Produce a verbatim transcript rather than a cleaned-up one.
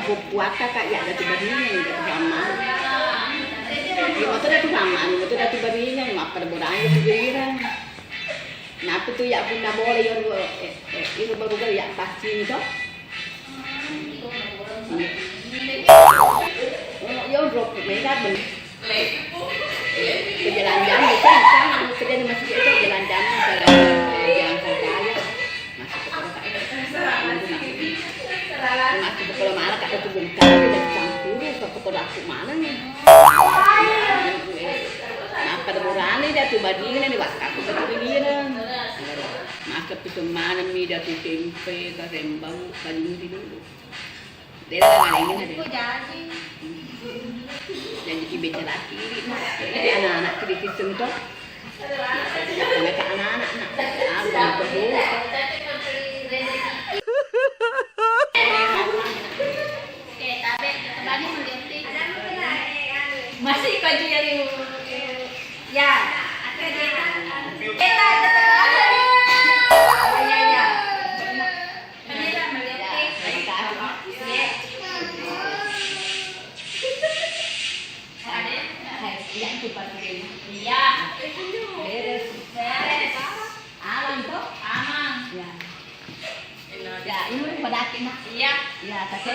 Puatta ka iya datu baringang, datu mama. Iya matu datu mama, iya matu datu baringang, mappada borai tu baringang. Nappa tu iya punna bola iya ro, eh, eh, iro baru iya paccing to. Iya. Oh, iya ro mega ben. Ke jalan jamu kan, kan, ke jalan masjid itu jalan jamu, jalan, jalan Kertajaya. Masuk ke kota, eh, masuk ke kota mana, kak, itu bukan, itu campur, ke kota aku mana nih? Maka ada berani dia tuh bagian ini, waktu aku bagian. Maka pisang mana mi dia tuh tempe, karembang, kajungi dulu. Dera ngalengin ada. Kok jadi? Jadi ki beca laki ini, nah. Jadi anak-anak ki dipiseng to. Anak-anak, nak. Aku nak pergi. Masih baju yang ya. Kita, kita. Ya, ya, ya. Iya. Beres. Beres. Aman toh? Aman. Ya. Ya, ini udah pada akhir, Nak. Iya. Ya, kasih.